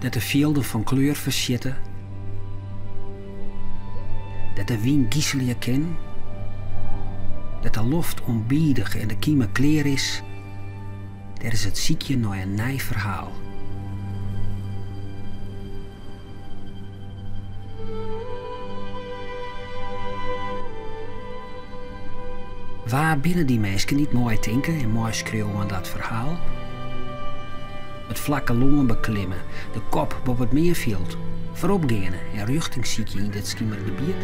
Dêr't de fjilden fan kleur fersjitte, dêr't de wyn giselje kin, dêr't de loft ûnbidich en de kime klear is, dêr is it sykjen nei in nij ferhaal. Wa binne dy minsken dy't meitinke en meiskriuwe oan dat ferhaal? It flakke lân beklimme, de kop boppe it meanfjild, foarop geane en rjochting sykje yn dit skimer gebiet?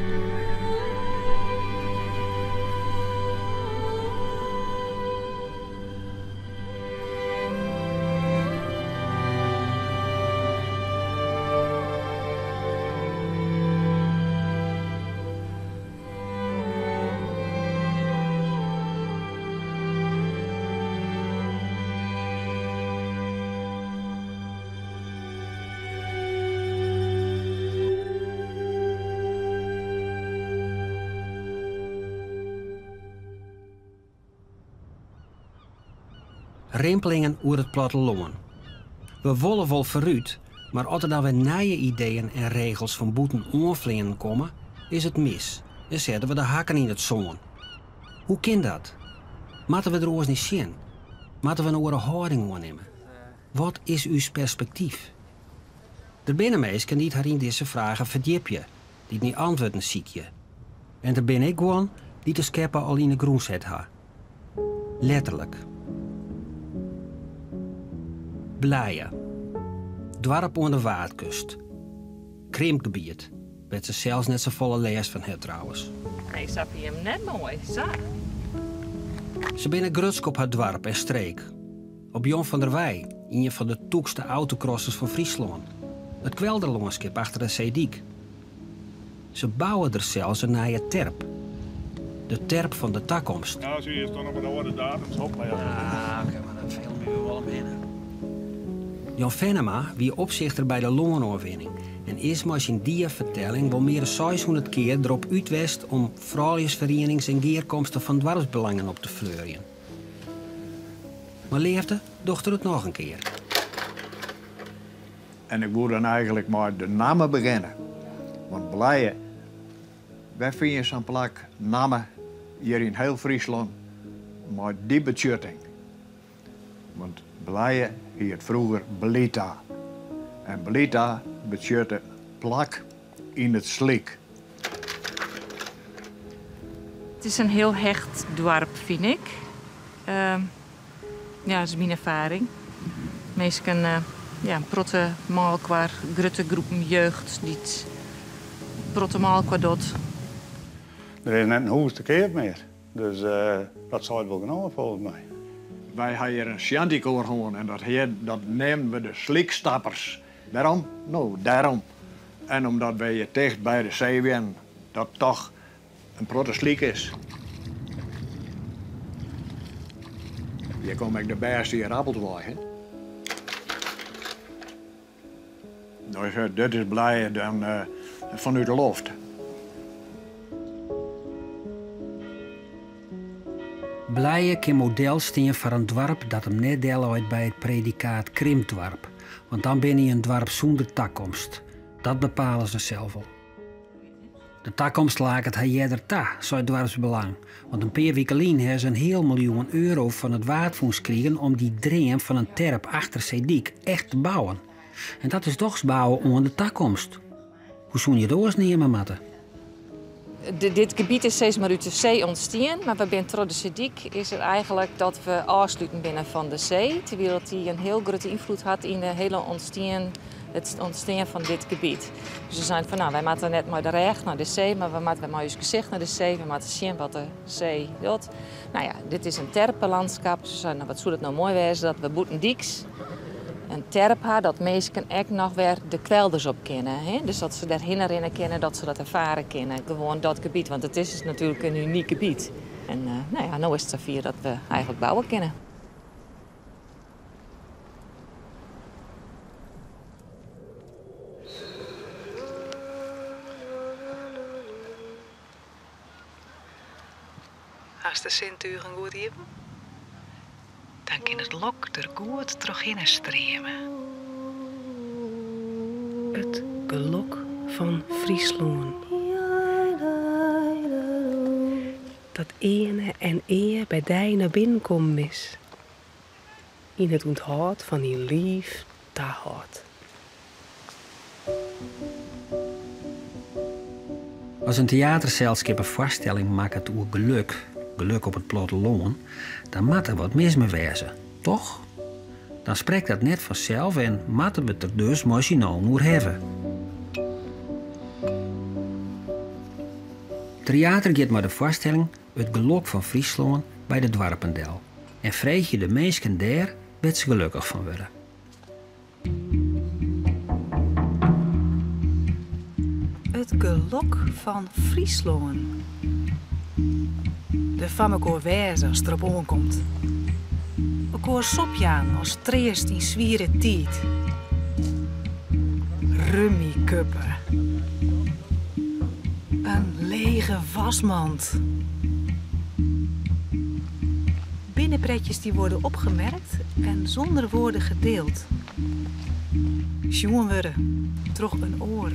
Rimpelingen oer it plattelân. We wolle wol foarút, mar as der dan wer nije ideeën en regels fan bûten oanfleanen komme, is it mis en sette we de hakken yn it sân. Hoe kin dat? Moatte we der oars nei sjen? Moatte we in oare hâlding oannimme? Wat is ús perspektyf? Der binne minsken dy't har yn dizze fragen ferdjipje, dy't nei antwurden sykje. En der binne ek guon dy't de skeppe al yn 'e grûn set ha. Letterlik. Blije. Doarp oan de Waadkust. Krimpgebiet, wêr't se sels net safolle lêst fan hat trouwens. Nee, sa fyn je him net moai. Sa. Se binne grutsk op har doarp en streek. Op Jon van der Weij, ien fan de tûkste autocrossers fan Fryslân. It kwelderlânskip achter de seedyk. Se bouwe der sels in nije terp. De terp fan de takomst. Ja, zie je, staan nog met de âlde datums op. Maar ja. Ah, oké, mar dan filmje we wol omhinne. Jan Fennema wie opsichter by de lânoanwinning en is mei syn diafertelling wol mear as 600 kear derop út west om frouljusferienings en gearkomsten fan doarpsbelangen op te fleurjen. Mei leafde docht er it noch in kear. En ik woe dan eigenlik mei de namme begjinne. Want Blije, wêr fyn je sa'n plak namme hjir yn hiel Fryslân mei dy betsjutting? Want Blije hiet froeger Blita. En Blita betsjutte plak yn it slyk. It is in hiel hecht doarp, fyn ik. Ja, dat is myn erfaring. Minsken, ja, in protte mei elkoar, grutte groepen jeugd dy't in protte mei elkoar docht. Der is net in hûs te keap mear, dus dat seit wol genôch folgens my. Wy ha hjir in shantykoar hân en dat hear, dat neamden we de Slykstappers. Wêrom? No, dêrom. En omdat wy hjir ticht by de see wennen, dat toch in protte slyk is. Hjir komme ek de bêste ierappels wei, hè. No, dit is Blije dan fanút de loft. Blije kin model stean foar in doarp dat him net delleit by it predikaat krimpdoarp, want dan binne je in doarp sûnder takomst. Dat bepale se sels wol. De takomst laket har earder ta, seit Doarpsbelang. Want in pear wike lyn ha se in heal miljoen euro fan it Waadfûns krigen om dy dream fan in terp achter Seedyk echt te bouwen. En dat is dochs bouwe oan de takomst. Hoe soene je it oars neame moatte? Dit gebiet is steeds mar út de see ûntstien, mar we binne troch de seedyk is it eigenlik dat we ôfsluten binne fan de see, terwyl dat dy in hiel grutte ynfloed hat yn de hiele ûntstean, it ûntstean fan dit gebiet. Dus we seinen fan no, wy moatte net mei de rêch nei de see, mar we moatte mei ús gesicht nei de see, we moatte sjen wat de see docht. Nou ja, dit is in terpelandskap. Se seinen, no, wat soe dat no moai wêze dat we bûtendyks in terp ha, dat minsken ek noch wer de kwelders op kinne. Hè? Dus dat se dêrhinne rinne kinne, dat se dat erfare kinne. Gewoan dat gebiet, want it is natuerlik in unyk gebiet. En uh, nou ja, no is it safier dat we eigenlik bouwe kinne. Hast de sintugen goed iepen? Dan kin it lok der goed trochhinne streame. It gelok fan Fryslân. Dat earne en ea by dy nei binnen kommen is. Yn it ûnthâld fan dyn liif tahâldt. As in teaterselskip in foarstelling makket oer geluk, geluk op it plattelân, dan moat der wat mis mei wêze, toch? Dan sprekt dat net fansels en moatte we it der dus mei syn allen oer hawwe. Tryater giet mei de foarstelling It gelok fan Fryslân by de doarpen del en freegje de minsken dêr wêr't se gelokkich fan wurde. It gelok fan Fryslân. Der foar mekoar wêze as it derop oankomt. Elkoar sop jaan as treast yn swiere tiid. Rummikuppe. In lege wasmand. Binnenpretjes die worden opgemerkt en zonder woorden gedeeld. Sjoen wurde troch in oar.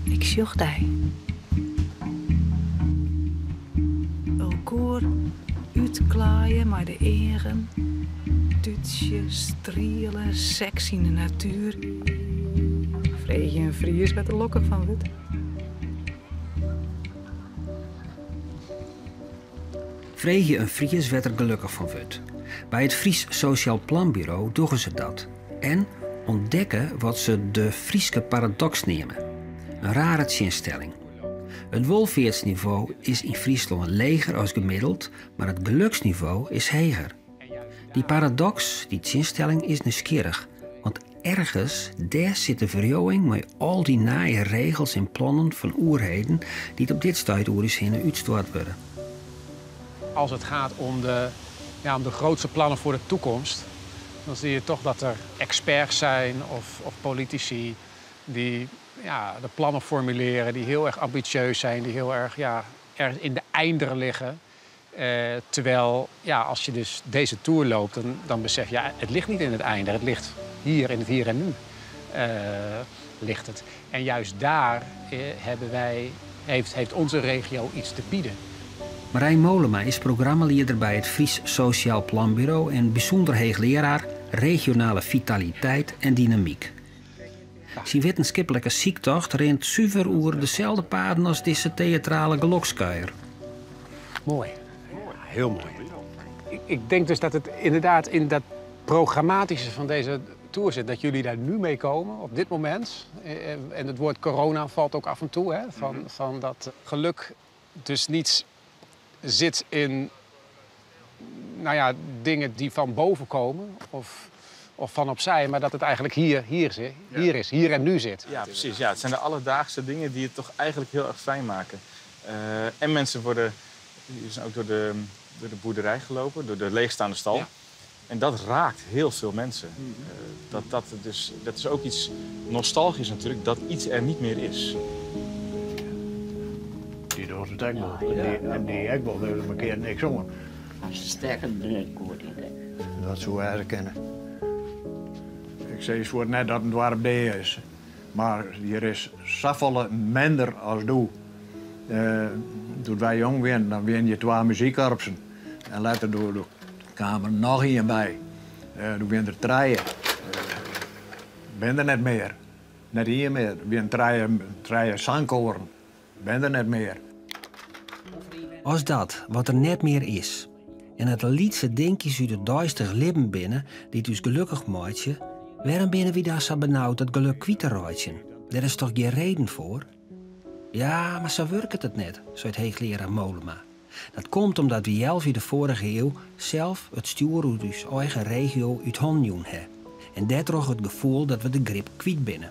Ik sjoch dy. Elkoar útklaaie mei de eagen, tútsje, striele, seks yn de natuer. Freegje in Fries wêr't er lokkich fan wurdt. Freegje in Fries wêr't er gelokkich fan wurdt. By it Fries Sociaal Planbureau dogge se dat en ûntdekke wat se de Fryske paradoks neame. In rare tsjinstelling. It wolfeartsnivo is yn Fryslân leger as gemiddeld, mar it geluksnivo is heger. Dy paradoks, dy tsjinstelling, is nijsgjirrich, want ergens dêr sit de ferriuwing mei al dy nije regels en plannen fan oerheden dy't op dit stuit oer ús hinne útstoart wurde. Als het gaat om de, ja, om de grootste plannen voor de toekomst, dan zie je toch dat er experts zijn of, of politici die ja, de plannen formuleren, die heel erg ambitieus zijn, die heel erg ja, ergens in de einder liggen. Uh, terwijl, ja, als je dus deze tour loopt, dan, dan besef je, ja, het ligt niet in het einde. Het ligt hier in het hier en nu. Uh, ligt het. En juist daar uh, hebben wij, heeft, heeft onze regio iets te bieden. Marijn Molema is programmalieder by it Fries Sociaal Planbureau en bysûnder heechlearaar regionale fitaliteit en dynamyk. Syn wittenskiplike syktocht rint suver oer deselde paden as dizze teatrale gelokskuier. Mooi. Heel mooi. Ik, ik denk dus dat het inderdaad in dat programmatische van deze tour zit. Dat jullie daar nu mee komen, op dit moment. En het woord corona valt ook af en toe. Hè? Van, van dat geluk dus niet zit in nou ja, dingen die van boven komen of, of van opzij, maar dat het eigenlijk hier, hier, zit, hier is, hier en nu zit. Ja, precies. Ja, het zijn de alledaagse dingen die het toch eigenlijk heel erg fijn maken. Uh, en mensen worden die zijn ook door de, door de boerderij gelopen, door de leegstaande stal. Ja. En dat raakt heel veel mensen. Mm -hmm. uh, dat, dat, dus, dat is ook iets nostalgisch natuurlijk, dat iets er niet meer is. Die doet het ek wol. En die ek wol, dêr in kear niks oan. Hartstikke goed idee. Dat soe wêze kinne. Ik sis fuort net dat in doarp dea is. Mar hjir is safolle minder as doe. Uh, doe't wy jong wienen, dan wienen hjir twa muzykkorpsen. En letter doe, doe kaam der noch ien by. Uh, doe wienen der trije. Uh, binne der net mear. Net ien mear. Der wienen trije, trije sangkoaren. Binne der net mear. As dat wat der net mear is en it de lytse dinkjes út it deistich libben binne dy't ús gelokkich meitsje, wêrom binne wy dan sa benaud dat gelok kwyt te reitsjen? Dêr is toch gjin reden foar? Ja, mar sa wurket it net, seit heechlearaar Molema. Dat komt omdat wy healwei de foarige iuw sels it stjoer oer ús eigen regio út hannen jûn ha. En dêrtroch it gefoel dat we de grip kwyt binne.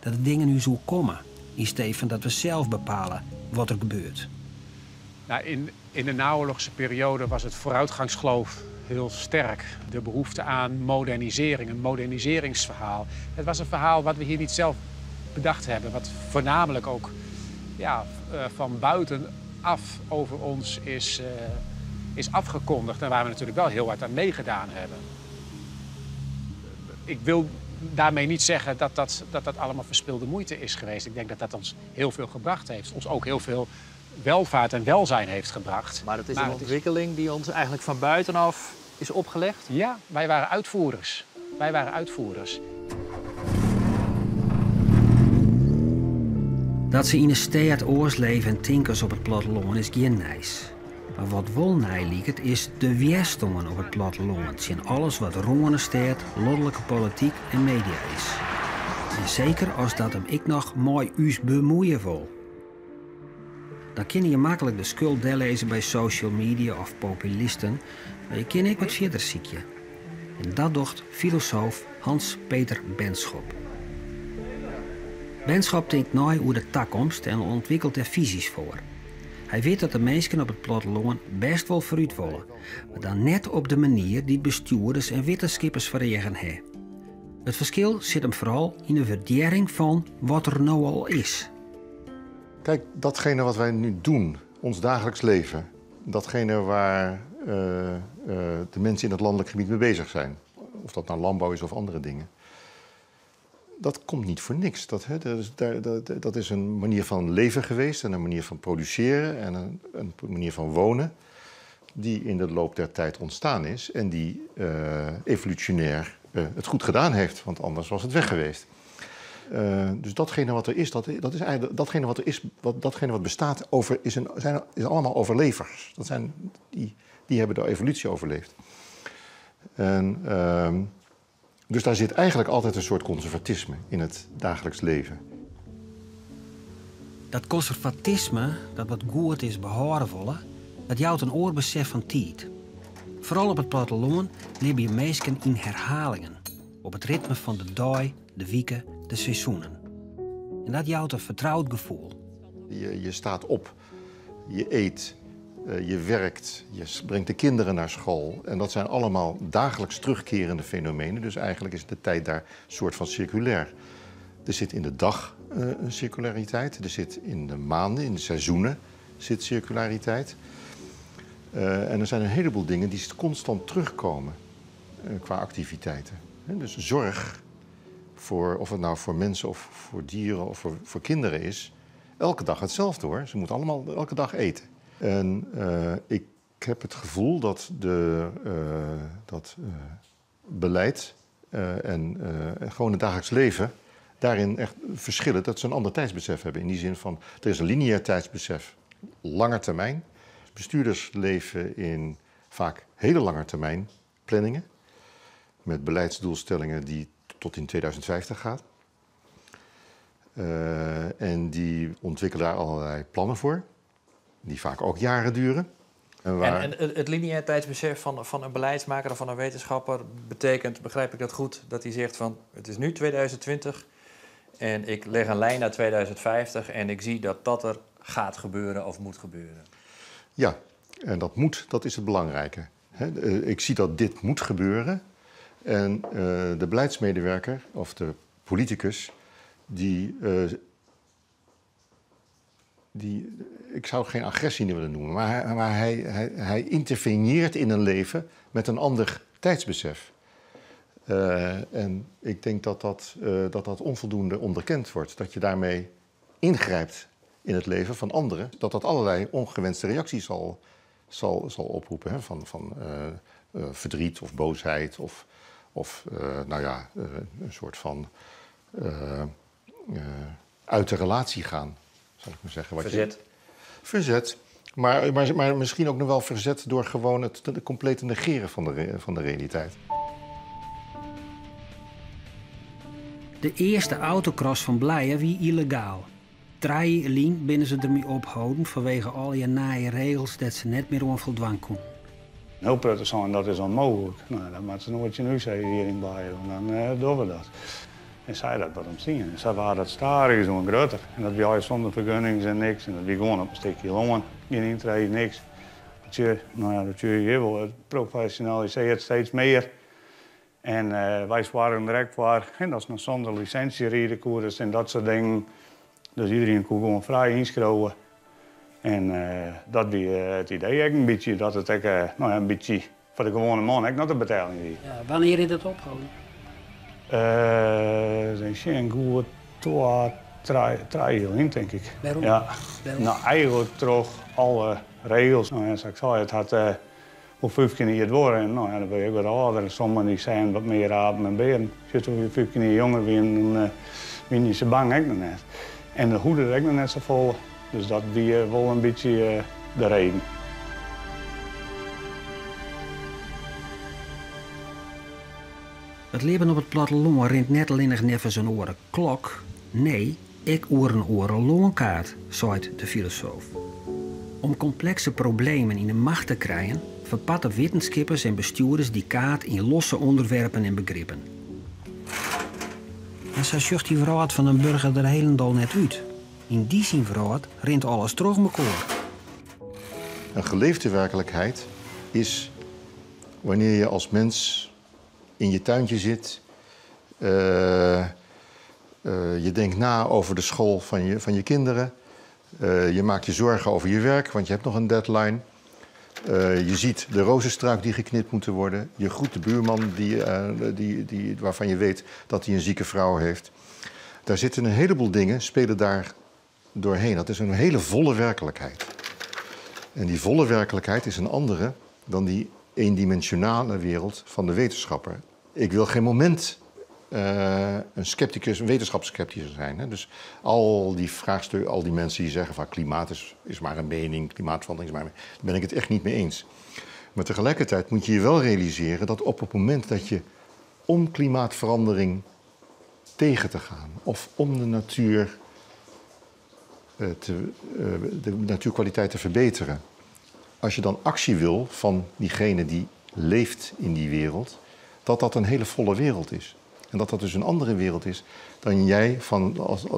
Dat de dingen ús oerkomme, yn stee fan dat we sels bepale wat der gebeurt. Nou, in, in de naoorlogse periode was het vooruitgangsgeloof heel sterk. De behoefte aan modernisering, een moderniseringsverhaal. Het was een verhaal wat we hier niet zelf bedacht hebben, wat voornamelijk ook ja, van buitenaf over ons is, uh, is afgekondigd en waar we natuurlijk wel heel hard aan meegedaan hebben. Ik wil daarmee niet zeggen dat dat, dat dat allemaal verspilde moeite is geweest. Ik denk dat dat ons heel veel gebracht heeft. Ons ook heel veel welvaart en welzijn heeft gebracht. Maar het is een ontwikkeling die ons eigenlijk van buitenaf is opgelegd? Ja, wij waren uitvoerders. Wij waren uitvoerders. Dat se yn 'e stêd oars leve en tinke as op it plattelân is gjin nijs. Mar wat wol nij liket is de wjerstân op it plattelân tsjin alles wat Rânestêd, lanlike polityk en media is. En seker as dat him ek noch mei ús bemuoie wol. Dan kinne je maklik de skuld dellizze by social media of populisten, mar je kinne ek wat fierder sykje. En dat docht filosoof Hans Peter Benschop. Benschop tinkt nei oer de takomst en ûntwikkelt dêr fisy's foar. Hy wit dat de minsken op it plattelân bêst wol foarút wolle, mar dan net op de manier dy't bestjoerders en wittenskippers foar eagen ha. It ferskil sit him foaral yn de wurdearring fan wat der no al is. Kijk, datgene wat wij nu doen, ons dagelijks leven, datgene waar de mensen in het landelijk gebied mee bezig zijn, of dat nou landbouw is of andere dingen, dat komt niet voor niks. Dat, hè, dat, is, daar, dat, dat is een manier van leven geweest en een manier van produceren en een manier van wonen die in de loop der tijd ontstaan is en die evolutionair het goed gedaan heeft, want anders was het weg geweest. Dus datgene wat er is, dat, dat is eigenlijk, datgene wat er is, wat, datgene wat bestaat, over, is, een, zijn, is allemaal overlevers. Dat zijn, die, die hebben de evolutie overleefd. En dus daar zit eigenlijk altijd een soort conservatisme in het dagelijks leven. Dat konservatisme, dat wat goed is behâlde wolle, dat jout in oar besef fan tiid. Foaral op it plattelân libje minsken yn herhalingen. Op it ritme fan de dei, de wike, de seizoenen. En dat jout in fertroud gefoel. Je staat op, je eet, je werkt, je brengt de kinderen naar school. En dat zijn allemaal dagelijks terugkerende fenomenen. Dus eigenlijk is de tijd daar een soort van circulair. Er zit in de dag een circulariteit, er zit in de maanden, in de seizoenen zit circulariteit. En er zijn een heleboel dingen die constant terugkomen qua activiteiten. Hè, dus zorg, voor, of het nou voor mensen of voor dieren of voor kinderen is, elke dag hetzelfde hoor. Ze moeten allemaal elke dag eten. En ik heb het gevoel dat beleid en gewoon het dagelijks leven daarin echt verschillen. Dat ze een ander tijdsbesef hebben. In die zin van, er is een lineair tijdsbesef, lange termijn. Bestuurders leven in vaak hele lange termijn planningen. Met beleidsdoelstellingen die tot in 2050 gaat. En die ontwikkelen daar allerlei plannen voor. Die vaak ook jaren duren. En waar En het lineair tijdsbesef van een beleidsmaker of van een wetenschapper betekent, begrijp ik dat goed, dat hij zegt van het is nu 2020 en ik leg een lijn naar 2050 en ik zie dat dat er gaat gebeuren of moet gebeuren. Ja, en dat moet, dat is het belangrijke. Ik zie dat dit moet gebeuren en de beleidsmedewerker of de politicus die, ik zou het geen agressie willen noemen, maar hij interveneert in een leven met een ander tijdsbesef. En ik denk dat dat onvoldoende onderkend wordt. Dat je daarmee ingrijpt in het leven van anderen. Dat dat allerlei ongewenste reacties zal oproepen. Hè? Van verdriet of boosheid of een soort van uit de relatie gaan, zal ik maar zeggen. Wat je Verzet. Verzet. Maar misschien ook nog wel verzet door gewoon het complete negeren van de realiteit. De earste autocross fan Blije wie yllegaal. 3 jier lyn binne se dermei opholden fanwege al dy nije regels dêr't se net mear oan foldwaan koene. No praten ze dat is onmogelijk. Nou, dat moeten ze nooit in huis hebben hier in Blije, want dan doen we dat. En zij dat wat omzien. En zij waren dat stadion zo'n groter. En dat wie zonder vergunnings en niks. En dat wie gewoon op een stukje longen. Geen intrede, niks. Dat je, nou ja, dat je hier wel, het professionaliseert steeds meer. En wij waren direct voor, en dat is nog zonder licentie rijden, koerders en dat soort dingen. Dus iedereen kon gewoon vrij inschrijven. En dat wie het idee ook een beetje, dat het ook nou ja, een beetje voor de gewone man ook nog te betalen is. Ja, wanneer is dat opgehouden? Uh, sjen, goed twa, trije jier lyn, tink ik. Wêrom? Ja. No, eigentlik troch alle regels. No ja, sa't ik sei, it hat wol 15 jier duorre. En no ja, dan wurde je ek wat âlder. En sommigen dy seinen wat mear apen en bearen. Sjoch, doe't je 15 jier jonger wienen, dan wienen je sa bang ek noch net. En dan hoegde der ek noch net safolle. Dus dat wie wol in bytsje de reden. It libben op it plattelân rint net allinnich neffens in oare klok, nee, ek oer in oare lânkaart, seit de filosoof. Om komplekse problemen yn 'e macht te krijen, ferparte wittenskippers en bestjoerders dy kaart yn losse ûnderwerpen en begrippen. En sa sjocht dy wrâld fan in burger der hielendal net út. Yn dy syn wrâld rint alles troch mekoar. Een geleefde werkelijkheid is wanneer je als mens in je tuintje zit. Je denkt na over de school van je kinderen. Je maakt je zorgen over je werk, want je hebt nog een deadline. Je ziet de rozenstruik die geknipt moet worden. Je groet de buurman waarvan je weet dat hij een zieke vrouw heeft. Daar zitten een heleboel dingen, spelen daar doorheen. Dat is een hele volle werkelijkheid. En die volle werkelijkheid is een andere dan die eendimensionale wereld van de wetenschapper. Ik wil geen moment een scepticus, een wetenschapsscepticus zijn. Hè? Dus al die vraagstukken, al die mensen die zeggen van klimaat is maar een mening, klimaatverandering is maar een mening, daar ben ik het echt niet mee eens. Maar tegelijkertijd moet je je wel realiseren dat op het moment dat je om klimaatverandering tegen te gaan of om de natuur, de natuurkwaliteit te verbeteren, als je dan actie wil van diegene die leeft in die wereld, dat dat een hele volle wereld is. En dat dat dus een andere wereld is dan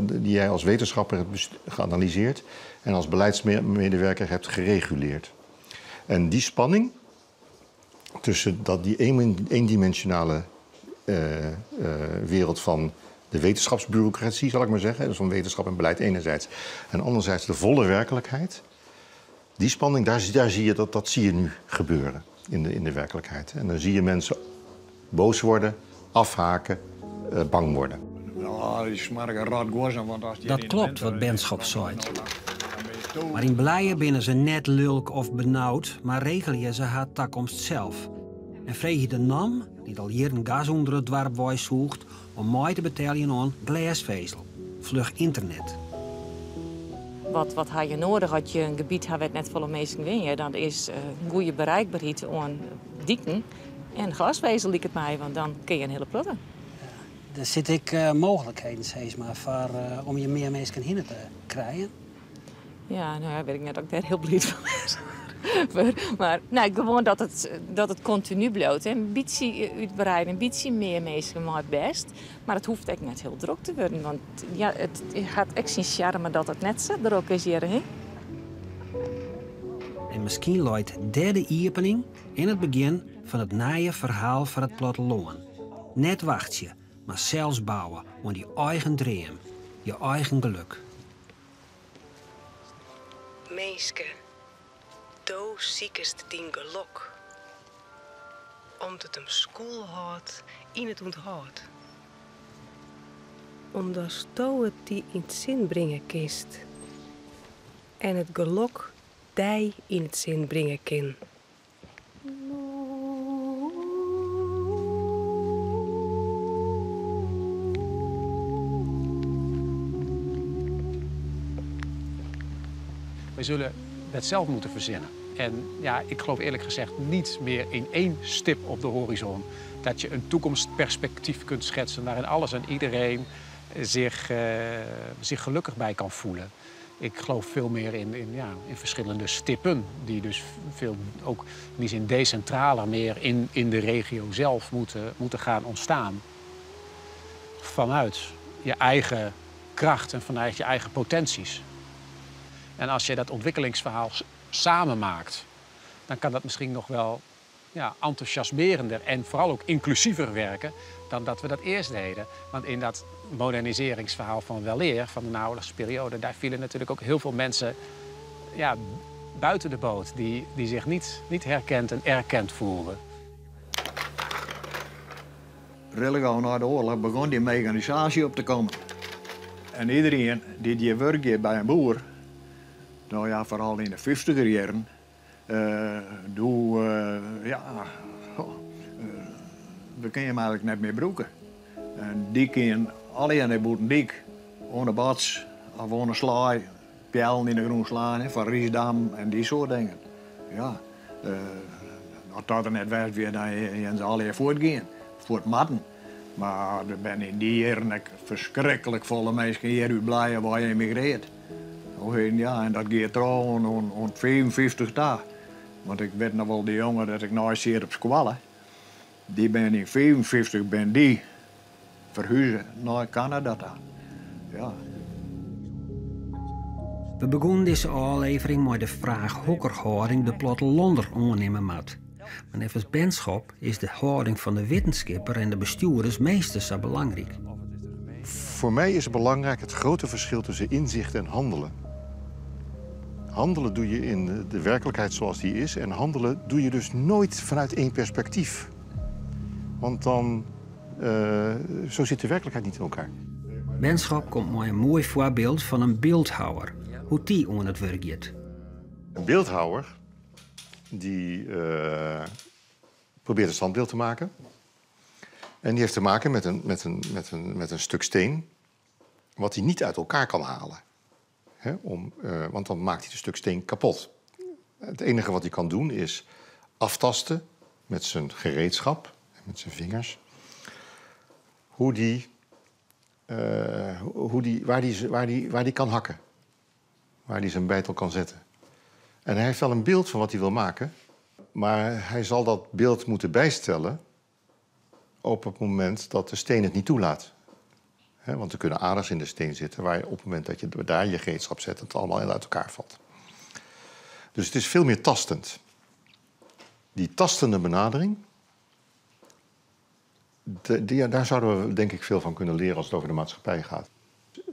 die jij als wetenschapper hebt geanalyseerd en als beleidsmedewerker hebt gereguleerd. En die spanning tussen die eendimensionale wereld van de wetenschapsbureaucratie, zal ik maar zeggen, dus van wetenschap en beleid enerzijds, en anderzijds de volle werkelijkheid, die spanning, daar zie je dat, dat zie je nu gebeuren in de werkelijkheid. En dan zie je mensen boos worden, afhaken, bang worden. Ja, die smarige rotgozen, want als die Dat in de klopt winter wat is, Benschop dan zei. dan ben je dood. Maar yn Blije binne se net lulk of benaud, mar regelje se har takomst sels. En freegje de NAM, dy't al jierren gas ûnder it doarp wei sûcht, om mei te beteljen oan glêsfezel, fluch ynternet. Wat ha je nedich as je in gebiet ha wêr't net folle minsken wenje? Dan is goede bereikberheid oan diken en glêsfezel liket my, want dan kinne je in hiele protte. Der sitte ek mooglikheden, sis mar, foar om hjir mear minsken hinne te krijen. Ja, no ja, wit ik net oft ik dêr hiel bliid fan wêze Maar nee, gewoan dat it kontinu bliuwt. In bytsje útwreide, in bytsje mear minsken mei it bêst. Mar it hoecht ek net hiel drok te wurden, want ja, it hat ek syn sjarme dat it net sa drok is hjir, hè? En miskien leit dêr de iepening en it begjin fan it nije ferhaal foar it plattelân. Net wachtsje, mar sels bouwe oan dyn eigen dream, je eigen gelok. Minske, do sikest dyn gelok. Om't it him skûlhâldt yn it ûnthâld. Omdatsto it dy yn 't sin bringe kinst. En it gelok dy yn 't sin bringe kin. We zullen dat zelf moeten verzinnen. En ik geloof eerlijk gezegd niet meer in één stip op de horizon. Dat je een toekomstperspectief kunt schetsen waarin alles en iedereen zich gelukkig bij kan voelen. Ik geloof veel meer in verschillende stippen die dus veel ook in die zin decentraler meer in de regio zelf moeten gaan ontstaan. Vanuit je eigen kracht en vanuit je eigen potenties. En als je dat ontwikkelingsverhaal samen maakt, dan kan dat misschien nog wel enthousiasmerender en vooral ook inclusiever werken dan dat we dat eerst deden. Want in dat moderniseringsverhaal van weleer, van de naoorlogse periode, daar vielen natuurlijk ook heel veel mensen buiten de boot, die zich niet herkend en erkend voelden. Rillegau nei de oarloch begûn dy meganisaasje op te kommen. En iderien dy't hjir wurkje by in boer, no ja, foaral yn de fyftiger jierren, doe, ja, we kinne him eigentlik net mear brûke. En dy kin allegear nei bûtendyk, oan de bats of oan de slaai, peallen yn de grûn slaan foar rysdam en dy soart dingen. Ja, as dat der net west wie, dan hiene se allegear fuortgien, fuort moatten. Mar der binne yn dy jierren ek ferskriklik folle minsken hjir út Blije wei emigreard. Ja, en dat gie troch oant 55 ta. Want ik wit noch wol dy jonge dat ik neist siet op skoalle, dy binne yn 55 binne dy ferhuze nei Kanada ta. Ja. We begûnen dizze ôflevering mei de fraach hokker hâlding de plattelanner oannimme moat. Mar neffens Benschop is de hâlding fan de wittenskipper en de bestjoerders minstens sa belangryk. Voor mij is belangrijk het grote verschil tussen inzicht en handelen. Handelen doe je in de werkelijkheid zoals die is en handelen doe je dus nooit vanuit één perspectief. Want dan, zo zit de werkelijkheid niet in elkaar. Benschop komt mei in moai foarbyld fan in byldhouwer, hoe't dy oan it wurk giet. Een beeldhouwer die probeert een standbeeld te maken. En die heeft te maken met een stuk steen wat hij niet uit elkaar kan halen. Hè, want dan maakt hij het stuk steen kapot. Het enige wat hij kan doen is aftasten met zijn gereedschap, met zijn vingers, hoe die, hoe die, waar, die, waar, die, waar die kan hakken. Waar die zijn beitel kan zetten. En hij heeft wel een beeld van wat hij wil maken, maar hij zal dat beeld moeten bijstellen op het moment dat de steen het niet toelaat. Hè, want er kunnen aders in de steen zitten waar je op het moment dat je daar je gereedschap zet, het allemaal heel uit elkaar valt. Dus het is veel meer tastend. Die tastende benadering, daar zouden we denk ik veel van kunnen leren als het over de maatschappij gaat.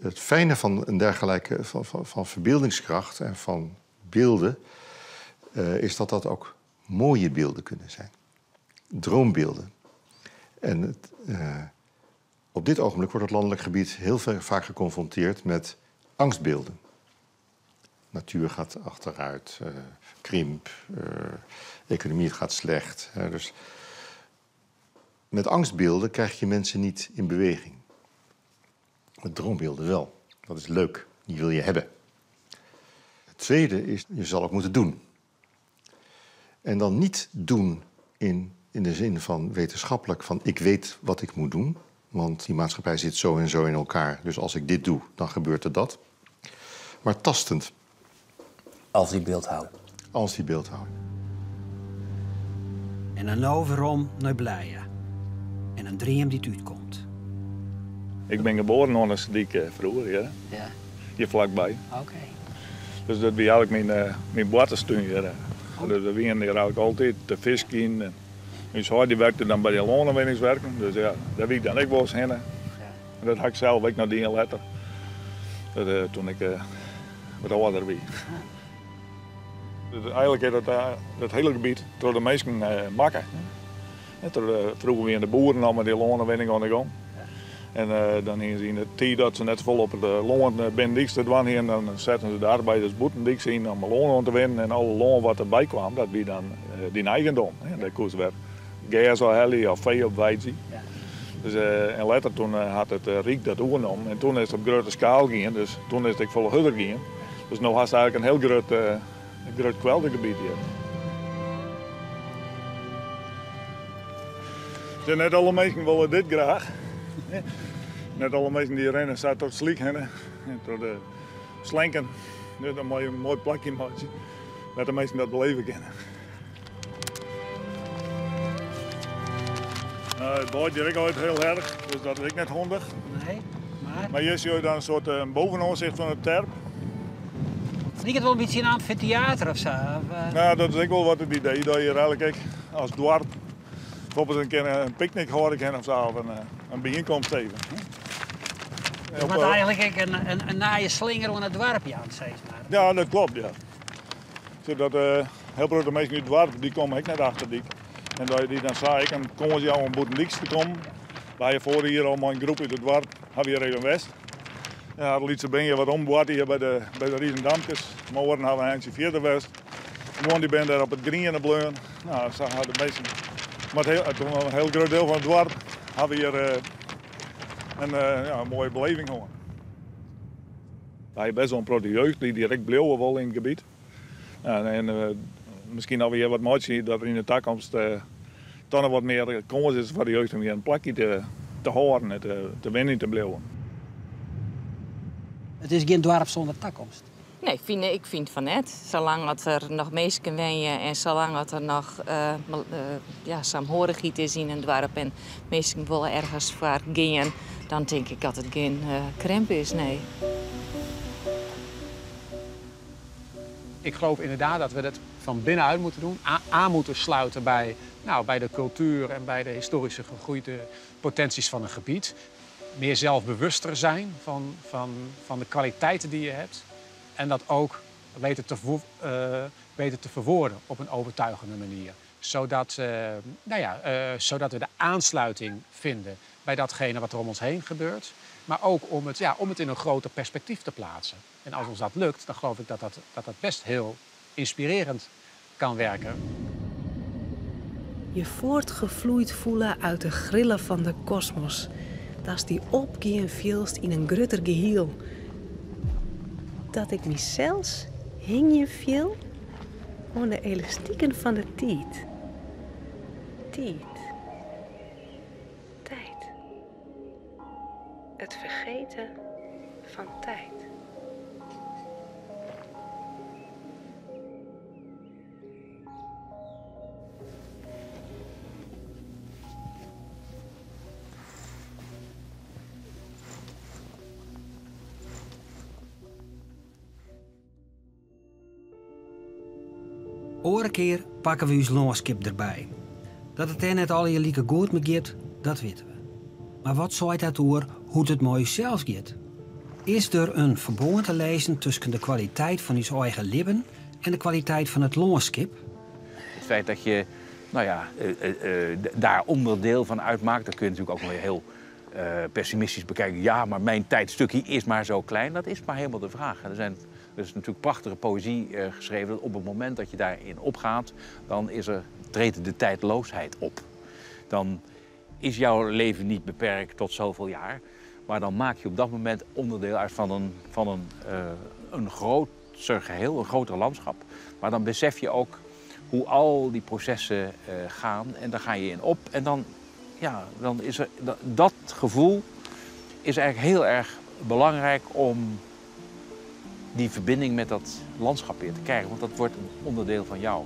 Het fijne van een dergelijke van verbeeldingskracht en van beelden, is dat dat ook mooie beelden kunnen zijn. Droombeelden. En op dit ogenblik wordt het landelijk gebied heel vaak geconfronteerd met angstbeelden. Natuur gaat achteruit, krimp, economie gaat slecht. Hè, dus met angstbeelden krijg je mensen niet in beweging. Met droombeelden wel. Dat is leuk, die wil je hebben. Het tweede is, je zal ook moeten doen. En dan niet doen in de zin van wetenschappelijk, van ik weet wat ik moet doen, want die maatschappij zit zo en zo in elkaar, dus als ik dit doe, dan gebeurt er dat. Maar tastend. Als die beeldhouwer. Als die beeldhouwer. En dan nou werom naar Blije. En een dream die uitkomt. Ik ben geboren aan de Sedyk vroeger, ja. Hier vlakbij. Dus dat was eigenlijk mijn boarterstún hier. Dus we waren hier eigenlijk altijd te visken. En mijn zoon die werkte dan bij de loonwinningswerken, dus ja, daar wie ik dan ook wel eens heen. En dat had ik zelf ook nog die letter. Dat toen ik wat ouder was. Dus eigenlijk is dat hele gebied door de mensen makken. En vroeger waren de boeren al met die loonwinning aan de gang. En dan gingen ze in de tijd dat ze net vol op het loon binnen te dwan gingen, dan zetten ze de arbeiders boetendiks in om loon aan te winnen. En alle loon wat erbij kwam, dat wie dan die eigendom. En dat kost weer gas of heli of vee op weidje. Dus en later toen had het Rijk dat overgenomen. En toen is het op grote schaal gegaan, dus toen is het ook volle hudder gegaan. Dus nu had het eigenlijk een heel groot kweldergebied hier. Dus net alle mensen willen dit graag. Net alle mensen die rennen, zaten tot sliek heen en tot de slenken. Dus dan moet je een mooi plakje maken, dat de mensen dat beleven kunnen. Het waait hier ook altijd heel erg, dus dat is ook net handig. Nee, maar... Maar hier zie je dan een soort bovenoverzicht van het terp. Het lijkt wel een beetje een amfitheater of zo. Of? Nou, dat is ook wel wat het idee, dat je hier eigenlijk ook als dorp bijvoorbeeld een keer een picknick houden kan of zo, of een bijeenkomst even. Je moet eigenlijk ook een naaie slinger aan het dorpje aan, zeg maar. Ja, dat klopt, ja. Zodat heel veel de mensen in het dorp, die komen ook net achter die. En dat die dan zei ik, en komen ze jou om Boetendiks te komen, Wy hawwe foarich jier al mei in groep út it doarp hawwe hjir even west. Ja, de lytse bern hjir wat omboarte hjir by de, by de Rizendamkes. Oaren hawwe in eintsje fierder west. Guon dy binne dêr op it griene bleaun. No, sa hawwe de minsken, mar it heel, in hiel grut diel fan it doarp hawwe hjir in, ja, in moaie beleving hân. Wy hawwe bêst wol in protte jeugd dy't hjir ek bliuwe wol yn it gebiet. En miskien as we hjir wat meitsje dat der yn de takomst toch noch wat mear kâns is foar de jeugd om hjir in plakje te hâlden en te wenjen te bliuwen. It is gjin doarp sûnder takomst. Nee, fyn, ik fyn fan net. Salang as der noch minsken wenje en salang as der noch ja, saamhorigheid is yn in doarp en minsken wolle ergens foar gean, dan tink ik dat it gjin krimp is, nee. Ik geloof inderdaad dat we dat van binnenuit moeten doen. Aan moeten sluiten bij, nou, bij de cultuur en bij de historische gegroeide potenties van een gebied. Meer zelfbewuster zijn van de kwaliteiten die je hebt. En dat ook weten te verwoorden op een overtuigende manier. Zodat, nou ja, zodat we de aansluiting vinden bij datgene wat er om ons heen gebeurt. Maar ook om het, ja, om het in een groter perspectief te plaatsen. En als ons dat lukt, dan geloof ik dat dat best heel inspirerend kan werken. Je voortgevloeid voelen uit de grillen van de kosmos. Dat dy opgean fielst yn in grutter gehiel. Dat ik mysels hingjen fiel oan de elastiken fan de tiid. Tiid. Tijd. Het vergeten van tijd. Oare kear pakke we ús lânskip derby. Dat it dêr net allegear like goed mei giet, dat witte we. Mar wat seit dat oer hoe't it mei ússels giet? Is der in ferbân te lêzen tusken de kwaliteit fan ús eigen libben en de kwaliteit fan it lânskip? Het feit dat je, nou ja, daar onderdeel van uitmaakt, dat kun je natuurlijk ook wel heel pessimistisch bekijken. Ja, maar mijn tijdstukje is maar zo klein. Dat is maar helemaal de vraag. Er is natuurlijk prachtige poëzie geschreven dat op het moment dat je daarin opgaat, dan treedt de tijdloosheid op. Dan is jouw leven niet beperkt tot zoveel jaar, maar dan maak je op dat moment onderdeel uit van een groter geheel, een groter landschap. Maar dan besef je ook hoe al die processen gaan en daar ga je in op. En dan, ja, dan is er, dat, dat gevoel is eigenlijk heel erg belangrijk om die verbinding met dat landschap weer te krijgen, want dat wordt een onderdeel van jou.